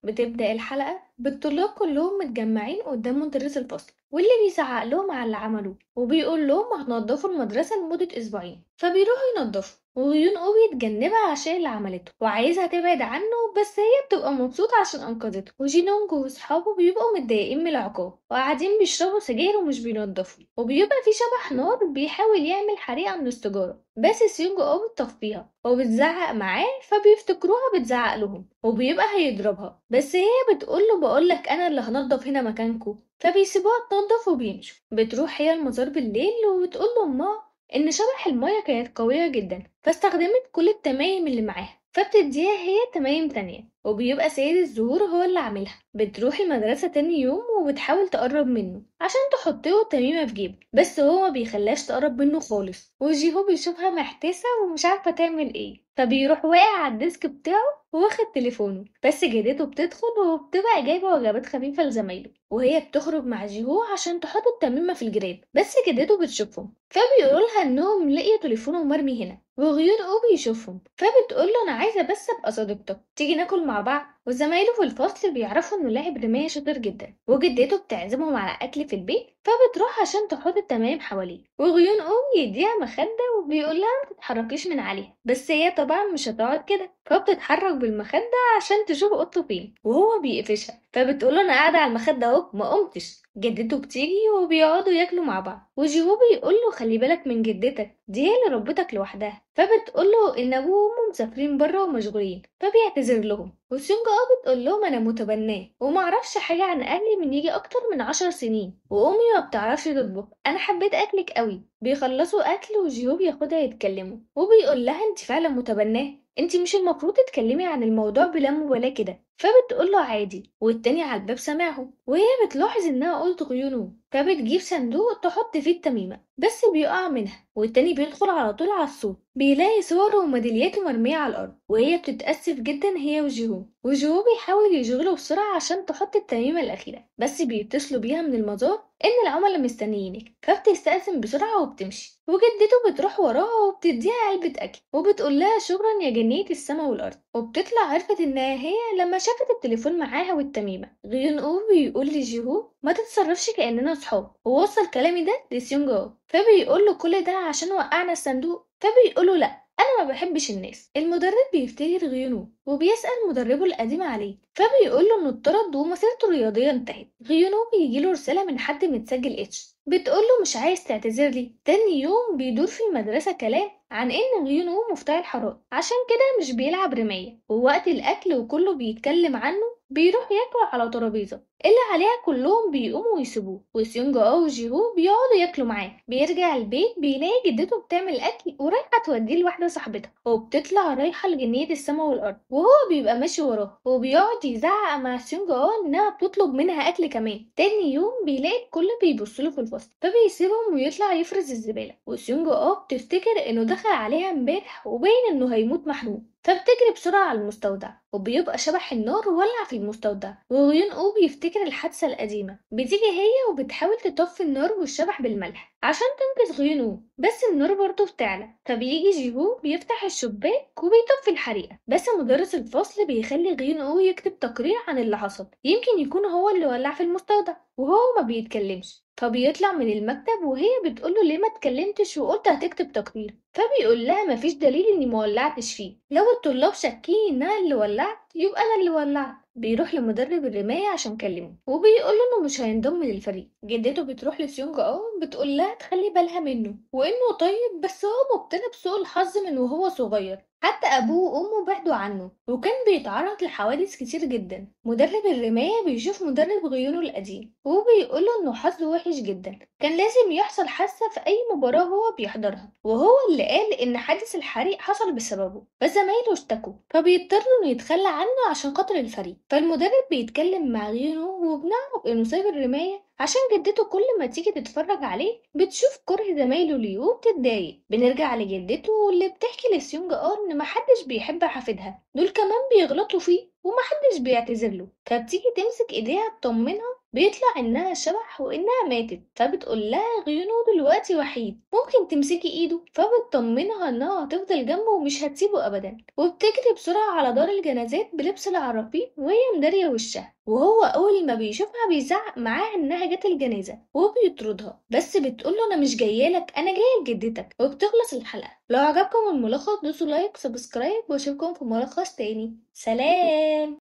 بتبدأ الحلقة بالطلاب كلهم متجمعين قدام مدرس الفصل واللي بيزعق لهم على اللي عملوه وبيقول لهم هتنضفوا المدرسة لمدة أسبوعين، فبيروحوا ينضفوا وغيون او بيتجنبها عشان اللي عملته وعايزها تبعد عنه، بس هي بتبقى مبسوطة عشان أنقذته. وجينونج وصحابه بيبقوا متضايقين من العقاب وقاعدين بيشربوا سجاير ومش بينضفوا، وبيبقى في شبح نار بيحاول يعمل حريقة من السيجارة، بس سيونج او بتطفيها وبتزعق معاه فبيفتكروها بتزعق لهم وبيبقى هيضربها، بس هي بتقوله بقولك انا اللي هنضف هنا مكانكو، فبيسيبوها تنضف وبيمشوا. بتروح هي المزار بالليل وبتقول لأمها إن شبح المية كانت قوية جدا فاستخدمت كل التمايم اللي معاها، فبتديها هي تمايم تانية وبيبقى سيد الزهور هو اللي عاملها. بتروح المدرسة تاني يوم وبتحاول تقرب منه عشان تحطله التميمة في جيبه، بس هو ما بيخلاش تقرب منه خالص. وجيهو بيشوفها محتاسة ومش عارفة تعمل ايه، فبيروح واقع على ال desk بتاعه واخد تليفونه، بس جدته بتدخل وبتبقى جايبة وجبات خفيفة لزمايله، وهي بتخرج مع جيهو عشان تحط التميمة في الجراب، بس جدته بتشوفهم فبيقولوا لها انهم لقيوا تليفونه مرمي هنا. وغيون او بيشوفهم فبتقول له انا عايزه بس ابقى صديقتك، تيجي ناكل مع بعض. وزمايله في الفصل بيعرفوا انه لاعب رمايه شاطر جدا، وجدته بتعزمهم على اكل في البيت، فبتروح عشان تحط التمايم حواليه. وغيون او يديها مخده وبيقول لها ما تتحركيش من عليها، بس هي طبعا مش هتقعد كده، فبتتحرك بالمخده عشان تشوف اوضته فين، وهو بيقفشها فبتقول له انا قاعده على المخده اهو ما قمتش. جدته بتيجي وبيقعدوا ياكلوا مع بعض، وجيهو بيقول له خلي بالك من جدتك، دي هي اللي ربتك لوحدها، فبتقول له ان ابوه وامه مسافرين بره ومشغولين، فبيعتذر لهم. وسيونج اه بتقول لهم انا متبناه ومعرفش حاجه عن اهلي من يجي اكتر من 10 سنين، وامي ما بتعرفش تطبخ، انا حبيت اكلك قوي. بيخلصوا اكل وجيهو بياخدها يتكلموا وبيقول لها انت فعلا متبناه، انت مش المفروض تتكلمي عن الموضوع بلا مبالاه كده، فبتقول له عادي. والتاني على الباب سامعهم، وهي بتلاحظ انها قلت غيونه، فبتجيب صندوق تحط فيه التميمه بس بيقع منها، والتاني بيدخل على طول على الصوت بيلاقي صوره وميدالياته مرميه على الارض، وهي بتتاسف جدا هي وجيهو. وجيهو بيحاول يشغله بسرعه عشان تحط التميمه الاخيره، بس بيتصلوا بيها من المزار ان العملاء مستنيينك، فبتستأذن بسرعه وبتمشي. وجدته بتروح وراها وبتديها علبه اكل وبتقول لها شكرا يا جنيه السما والارض، وبتطلع عرفت انها هي لما شافت التليفون معاها والتميمه. غيون او بيقول لجيهو ما تتصرفش كاننا صحاب، ووصل كلامي ده لسيونج او، فبيقول له كل ده عشان وقعنا الصندوق، فبيقول له لا انا ما بحبش الناس. المدرب بيفتكر غيونو وبيسأل مدربه القديم عليه، فبيقول له انه اتطرد ومسيرته الرياضيه انتهت. غيونو بيجيله رساله من حد متسجل H بتقول له مش عايز تعتذر لي. تاني يوم بيدور في المدرسه كلام عن ان غيونو مفتعل حرارة عشان كده مش بيلعب رمايه، ووقت الاكل وكله بيتكلم عنه بيروح ياكل على ترابيزه اللي عليها كلهم بيقوموا ويسيبوه، وسيونج او وجيهو بيقعدوا ياكلوا معاه. بيرجع البيت بيلاقي جدته بتعمل اكل ورايحه توديه لواحده صاحبتها، وبتطلع رايحه لجنيه السما والارض، وهو بيبقى ماشي وراها وبيقعد يزعق مع سيونج او انها بتطلب منها اكل كمان. تاني يوم بيلاقي الكل بيبص له في الفصل، فبيسيبهم ويطلع يفرز الزباله، وسيونج او بتفتكر انه دخل عليها امبارح وباين انه هيموت محروق، فبتجري بسرعة على المستودع وبيبقى شبح النار ولع في المستودع. وغيون او بيفتكر الحادثة القديمة، بتيجي هي وبتحاول تطفي النار والشبح بالملح عشان تنقذ غيون او، بس النار برضه بتعلى، فبيجي جيهو بيفتح الشباك وبيطفي الحريقة، بس مدرس الفصل بيخلي غيون او يكتب تقرير عن اللي حصل، يمكن يكون هو اللي ولع في المستودع، وهو ما بيتكلمش. فبيطلع من المكتب وهي بتقوله ليه ما اتكلمتش وقلت هتكتب تقرير، فبيقول لها مفيش دليل اني ما ولعتش فيه، لو الطلاب شاكين ان انا اللي ولعت يبقى انا اللي ولعت. بيروح لمدرب الرماية عشان كلمه وبيقول له انه مش هينضم للفريق. جدته بتروح لسيونج او بتقول لها تخلي بالها منه وانه طيب، بس هو مبتلى بسوء الحظ من وهو صغير، حتى ابوه وامه بعدوا عنه وكان بيتعرض لحوادث كتير جدا. مدرب الرماية بيشوف مدرب غيونه القديم وبيقول له انه حظه وحش جدا، كان لازم يحصل حادثة في اي مباراة هو بيحضرها، وهو اللي قال ان حادث الحريق حصل بسببه، بس زمايله اشتكوا فبيضطر انه يتخلى عنه عشان خاطر الفريق. فالمدرب بيتكلم مع غيونه وبنعرف انه ساب الرماية عشان جدته كل ما تيجي تتفرج عليه بتشوف كره زمايله ليه وبتتضايق. بنرجع لجدته اللي بتحكي لسيونج اه ان محدش بيحب حفيدها، دول كمان بيغلطوا فيه ومحدش بيعتذر له، فبتيجي تمسك ايديها تطمنها بيطلع إنها شبح وإنها ماتت، فبتقول لها غيونو دلوقتي وحيد، ممكن تمسكي إيده، فبتطمنها إنها هتفضل جنبه ومش هتسيبه أبدا، وبتجري بسرعة على دار الجنازات بلبس العرافين وهي مدارية وشها، وهو أول ما بيشوفها بيزعق معاها إنها جت الجنازة وبيطردها، بس بتقوله أنا مش جايالك، أنا جاية لجدتك. وبتخلص الحلقة. لو عجبكم الملخص دوسوا like subscribe، واشوفكم في ملخص تاني. سلام.